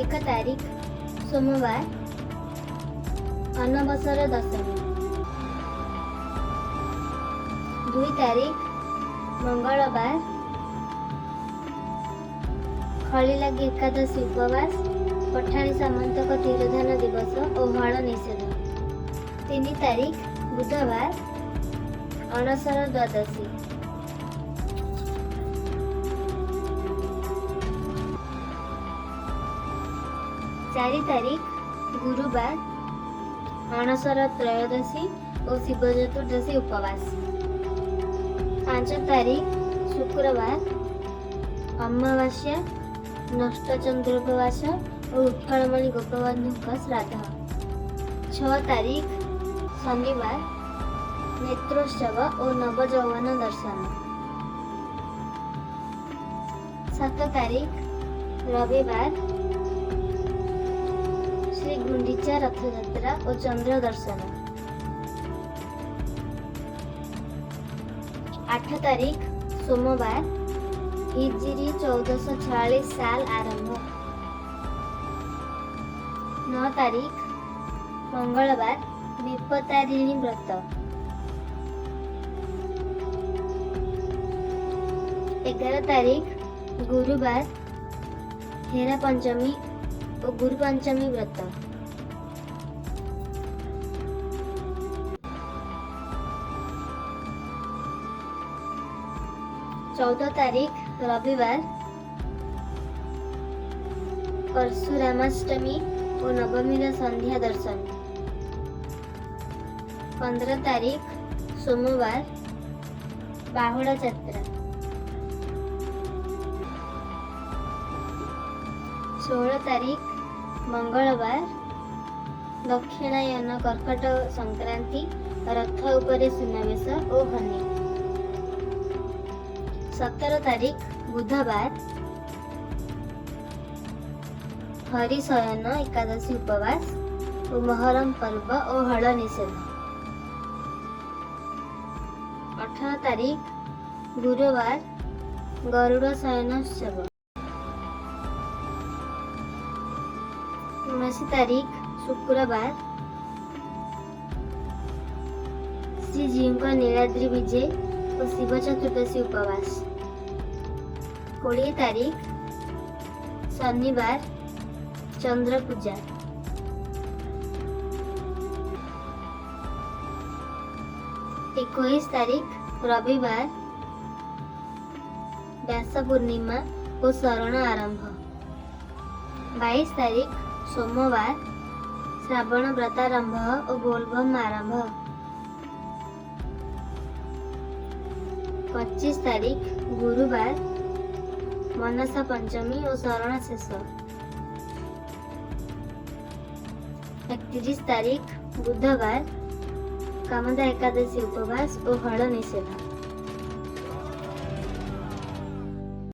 1 ତାରିଖ ସୋମବାର, ଅନବସର ଦଶମୀ। 2 ତାରିଖ ମଙ୍ଗଳବାର, ଖଳିଲାଗି ଏକାଦଶୀ ଉପବାସ, ପଠାଣି ସାମନ୍ତଙ୍କ ତିରୋଧାନ ଦିବସ ଓ ହଳ ନିଷେଧ। 3 ତାରିଖ ବୁଧବାର, ଅଣସର ଦ୍ୱାଦଶୀ। 4 ତାରିଖ ଗୁରୁବାର, ଅଣସର ତ୍ରୟୋଦଶୀ ଓ ଶିବ ଚତୁର୍ଦ୍ଦଶୀ ଉପବାସ। 5 ତାରିଖ ଶୁକ୍ରବାର, ଅମାବାସ୍ୟା, ନଷ୍ଟ ଚନ୍ଦ୍ର ଉପବାସ ଓ ଉତ୍କଳମଣି ଗୋପବନ୍ଧୁଙ୍କ ଶ୍ରାଦ୍ଧ। 6 ତାରିଖ ଶନିବାର, ନେତ୍ରୋତ୍ସବ ଓ ନବଯୌବନ ଦର୍ଶନ। 7 ତାରିଖ ରବିବାର, ଶ୍ରୀ ଗୁଣ୍ଡିଚା ରଥଯାତ୍ରା ଓ ଚନ୍ଦ୍ର ଦର୍ଶନ। 8 ତାରିଖ ସୋମବାର, ହିଜରି 1446 ସାଲ ଆରମ୍ଭ। 9 ତାରିଖ ମଙ୍ଗଳବାର, ବିପତ୍ତାରିଣୀ ବ୍ରତ। 11 ତାରିଖ ଗୁରୁବାର, ହେରା ପଞ୍ଚମୀ ଓ ଗୁରୁ ପଞ୍ଚମୀ ବ୍ରତ। 14 ତାରିଖ ରବିବାର, ପରଶୁରାମାଷ୍ଟମୀ ଓ ନବମୀର ସନ୍ଧ୍ୟା ଦର୍ଶନ। 15 ତାରିଖ ସୋମବାର, ବାହୁଡ଼ା ଯାତ୍ରା। 16 ତାରିଖ ମଙ୍ଗଳବାର, ଦକ୍ଷିଣାୟନ କର୍କଟ ସଂକ୍ରାନ୍ତି, ରଥ ଉପରେ ସୁନାବେଶ ଓ ହନି। 17 ତାରିଖ ବୁଧବାର, ହରିଶୟନ ଏକାଦଶୀ ଉପବାସ ଓ ମହରମ ପର୍ବ ଓ ହଳ ନିଷେଧ। 18 ତାରିଖ ଗୁରୁବାର, ଗରୁଡ଼ ଶୟନ ଉତ୍ସବ। 19 ତାରିଖ ଶୁକ୍ରବାର, ଶ୍ରୀଜୀଉଙ୍କ ନୀଳାଦ୍ରି ବିଜେ ଓ ଶିବ ଚତୁର୍ଦ୍ଦଶୀ ଉପବାସ। 20 ତାରିଖ ଶନିବାର, ଚନ୍ଦ୍ର ପୂଜା। 21 ତାରିଖ ରବିବାର, ବ୍ୟାସ ପୂର୍ଣ୍ଣିମା ଓ ଶରଣ ଆରମ୍ଭ। 22 ତାରିଖ ସୋମବାର, ଶ୍ରାବଣ ବ୍ରତାରମ୍ଭ ଓ ବୋଲବମ୍ ଆରମ୍ଭ। 25 ତାରିଖ ଗୁରୁବାର, ମନସା ପଞ୍ଚମୀ ଓ ଶରଣ ଶେଷ। 31 ତାରିଖ ବୁଧବାର, କାମଦା ଏକାଦଶୀ ଉପବାସ ଓ ହଳ ନିଷେଧ।